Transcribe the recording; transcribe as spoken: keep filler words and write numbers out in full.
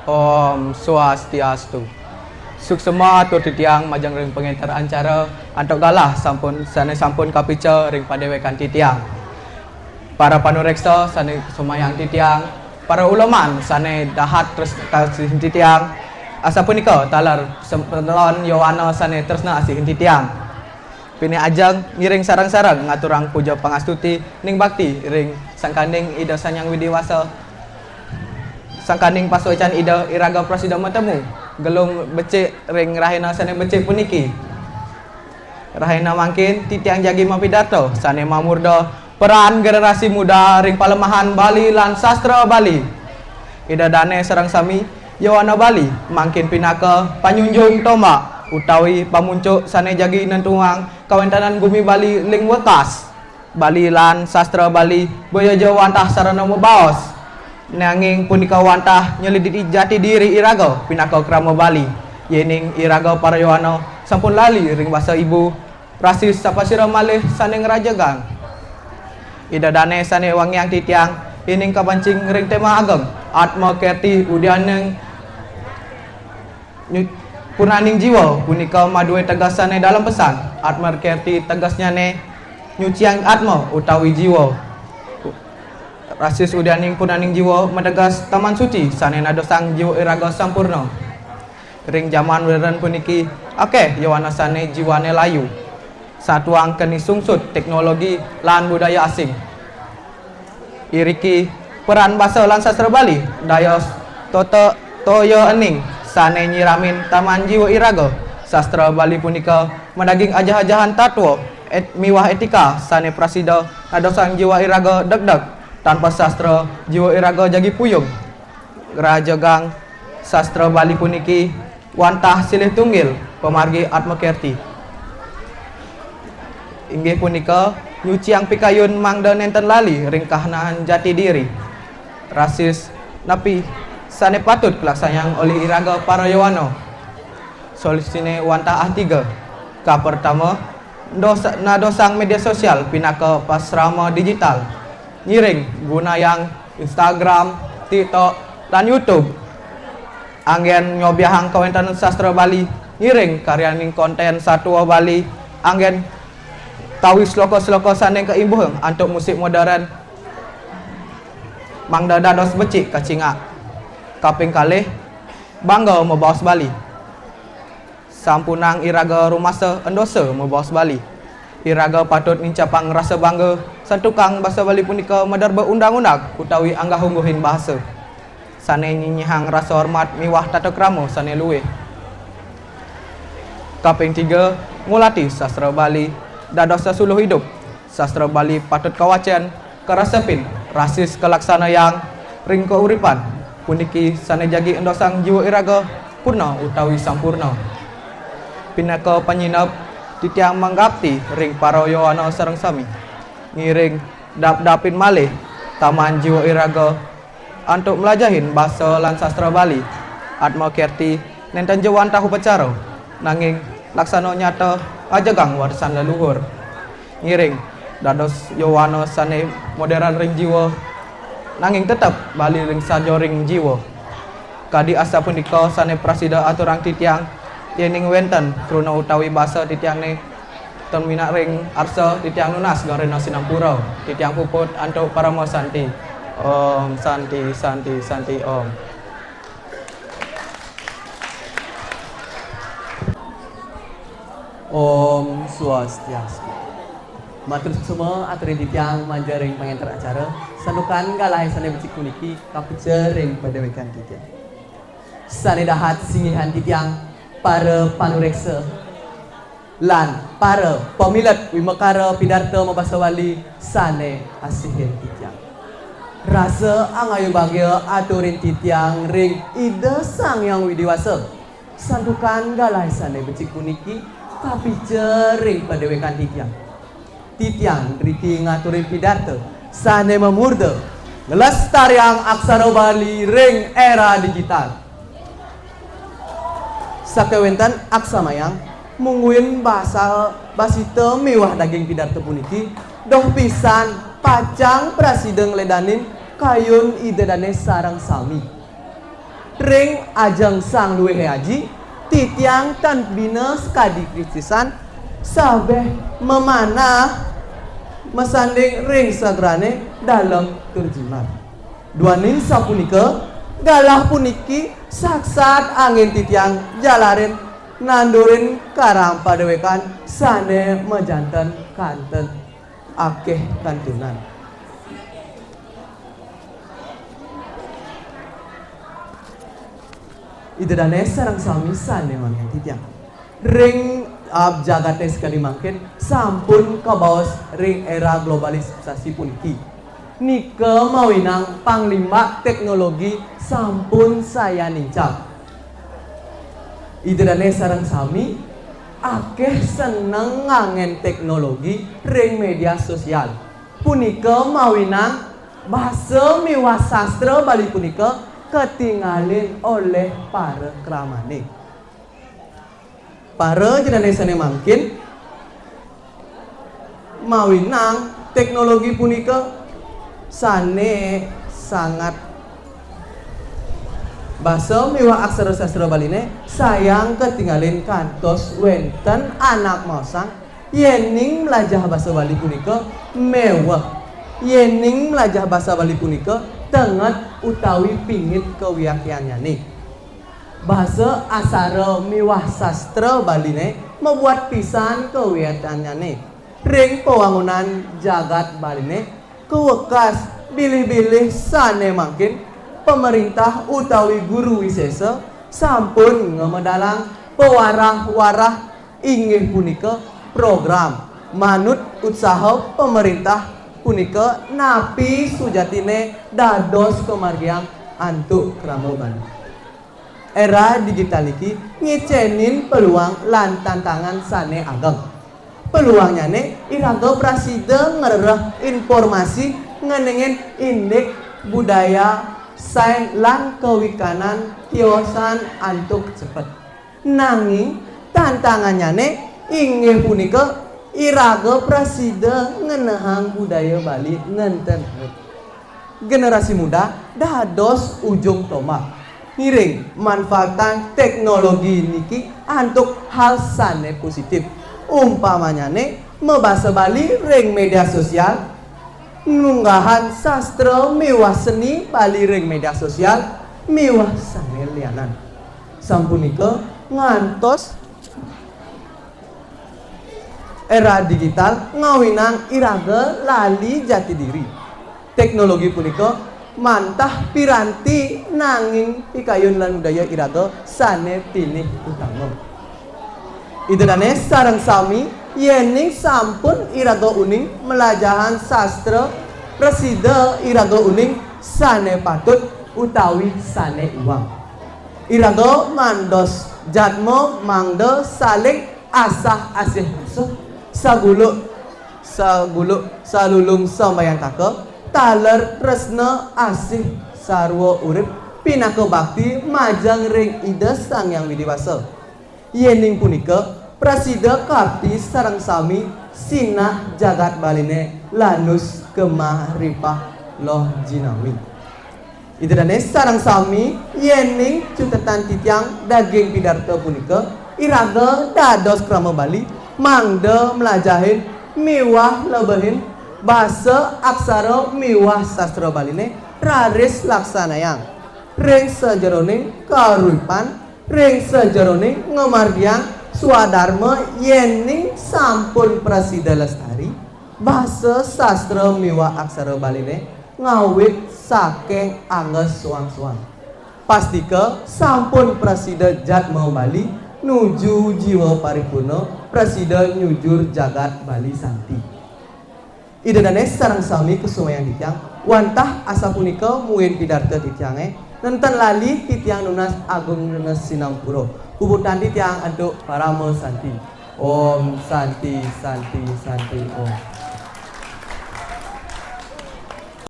Om Swastiastu. Suksma atur titiang majeng ring pangenter acara antuk galah sampun sane sampun kapica ring padewekang titiang. Para panureksa sane sumayang titiang, para uleman sane dahat tresna asihin titiang, asapunika taler semeton yowana sane tresna asihin titiang. Pinih ajeng ngiring sareng-sareng ngaturang puja pangastuti ning bakti ring sangkaning Ida Sang Hyang Widi Wasa, sangkaning pasuecan Ida iraga prasida matemu gelung becik ring rahina sane becik puniki. Rahina mangkin titiang jagi mapidarta sane mamurda peran generasi muda ring palemahan Bali lan sastra Bali. Ida dane sareng sami, yowana Bali mangkin pinaka panyunjung tombak utawi pamuncuk sane jagi nentuang kawentenan gumi Bali ling wekas. Bali lan sastra Bali boya ja wantah sarana mabaos, nanging punika wantah nyelidiki jati diri iraga pinaka krama Bali. Yening iraga para yowana sampun lali ring basa ibu, rasis sapasira malih sane ngrajegang. Ida dane sane wangiang titiang, yening kapancing ring tema ageng, Atma Kerti Udianing Nyu-, Purnaning Jiwa punika madue teges sane dalem pesan. Atma Kerti tegesnyane nyuciang atma utawi jiwa. Rasis Udianing Purnaning Jiwa mateges taman suci sane nadosang jiwa iraga sampurna. Ring jaman modern puniki, akeh yowana sane jiwane layu, satuang keni sungsut teknologi lan budaya asing. Iriki peran basa lan sastra Bali, daya tota toya ening sane nyiramin taman jiwa iraga. Sastra Bali punika madaging ajah-ajahan tatwa et-, miwah etika sane prasida nadosang jiwa iraga degdeg. Tanpa sastra, jiwa iraga jagi puyung. Ngrajegang sastra Bali puniki wantah silih tunggil pamargi Atma Kerti. Inggih punika nyuciang pikayun mangda nenten lali ring kahanan jati diri. Rasis napi sane patut kalaksanayang olih iraga para yowana? Solusine wantah atiga. Kapertama, dos-, nadosang media sosial pinaka pasrama digital. Ngiring gunayang Instagram, TikTok, lan YouTube. Anggen nyobiahang kawentenan sastra Bali, ngiring karyaning konten satua Bali, anggen tawi sloka-sloka sane kaimbuhang antuk musik modern, mangda dados becik kacingak. Kaping kalih, bangga mabaos Bali. Sampunang iraga rumasa endosa mabaos Bali. Iraga patut nincapang rasa bangga, santukan basa Bali punika maderba undang-undang utawi anggah-ungguhin basa, sane nyinyihang rasa hormat miwah tata krama sane luih. Kaping tiga, ngulati sastra Bali dados sasuluh idup. Sastra Bali patut kawacen, karasepin, rasis kalaksanayang ring kauripan. Puniki sane jagi endosang jiwa iraga purna utawi sampurna. Pinaka panyineb, titiang mangapti ring para yowana sareng sami. Ngiring dap-dapin malih taman jiwa iraga antuk mlajahin basa lan sastra Bali. Atma Kerti nenten ja wantah upacara, nanging laksana nyata ngajegang warisan leluhur. Ngiring dados yowana sane modern ring jiwa, nanging tetep Bali ring sajoring jiwa. Kadi asapunika sane prasida aturang titiang, yening wenten kruna utawi basa titiangne ten minab ring arsa, titiang nunas geng rena sinampura, titiang puput antuk parama santi. Om Santi, Santi, Santi, Om. Om Swastiastu. Matur suksma aturin titiang manjeng ring pangenter acara, santukan galahe sane becik puniki kapica ring padewekan titiang. Sane dahat singgihan titiang, para panureksa lan para pamilet wimakara pidarta mabasa Bali sane asihin titiang. Rasa angayu bagia aturin titiang ring Ida Sang Hyang Widi Wasa. Santukan galahe sane becik puniki kapica ring padewekan titiang. Titiang driki ngaturin pidarta sane mamurda nglestariang aksara Bali ring era digital. Sakewenten aksamayang mungguing basa basita miwah daging pidarta puniki, doh pisan pacang prasida ngledanin kayun Ida Dane sareng sami. Ring ajeng Sang Luih Aji, titiang tan bina sakadi kritisan, sabeh mamanah masanding ring sagrane dalem tur jimat. Duaning sapunika, galah puniki saksat angin titiang jalarin nandurin karang padewekan sane majanten kanten akeh kantunan. Ida dane sareng sami sane wangiang titiang. Ring, ah, jagate sakadi mangkin sampun kabaos ring era globalisasi puniki. Nika mawinan panglimbak teknologi sampun sayan nincap. Ida dane sareng sami akeh seneng ngangen teknologi ring media sosial. Punika mawinan basa miwah sastra Bali punika katingalin olih para kramane. Para ida dane sane mangkin, mawinan teknologi punika sane sanget, basa miwah aksara sastra Baline sayan katingalin kantos wenten anak maosang, yening mlajah basa Bali punika meweh, yening mlajah basa Bali punika tenget utawi pingit kawiaktiannyane. Basa, aksara miwah sastra Baline mabuat pisan kawiaktiannyane ring pawangunan jagat Baline. Kawekas bilih-bilih sane mangkin, pamerintah utawi guru wisesa sampun ngamedalang pawarah-warah, inggih punika program manut utsaha pamerintah punika napi sujatine dados kamargiang antuk krama Bali. Era digital niki ngicenin peluang lan tantangan sane ageng. Peluangnyane iraga prasida ngrereh informasi ngeninin indik budaya, sains lan kawikanan tiosan antuk cepet. Nanging tantangannyane inggih punika iraga prasida ngenehang budaya Bali nenten. Generasi muda dados ujung tombak. Ngiring manfaatang teknologi niki antuk hal sane positif. Umpamanyane, mabasa Bali ring media sosial, ngunggahang sastra miwah seni Bali ring media sosial, miwah sane lianan. Sampunika ngantos era digital ngawinang iraga lali jati diri. Teknologi punika mantah piranti nanging pikayun lan budaya iraga sane pinih utama. Ida dane sareng sami, yening sampun iraga uning mlajahang sastra, prasida iraga uning sane patut utawi sane iwang. Iraga mandos jadma mangda saling asah-asih asuh, saguluk, saguluk, salulung sambayantaka, taler tresna asih sarwa urip, pinaka bakti majeng ring Ida Sang Hyang Widi Wasa. Yening punika, prasida kapti sareng sami sinah jagat Baline lanus kemah ripah loh jinawi. Ida dane sareng sami, yening cutetan titiang daging pidarta punika, iraga dados krama Bali, mangda mlajahin miwah lebehin basa, aksara miwah sastra Baline raris laksanayang ring sajeroning kauripan, ring sajeroning ngamargiang swadarma. Yening sampun prasida lestari, basa, sastra miwah aksara Baline ngawit saking angga soang-soang. Pastika sampun prasida jadma Bali nuju jiwa paripurna, prasida nyujur jagat Bali Santi. Ida dane sareng sami kasumayang titiang, wantah asapunika mungguing pidarta titiange, nenten lali titiang nunas agung renes sinampura. Puputang titiang antuk Parama Santi. Om Santi, Santi, Santi, Om.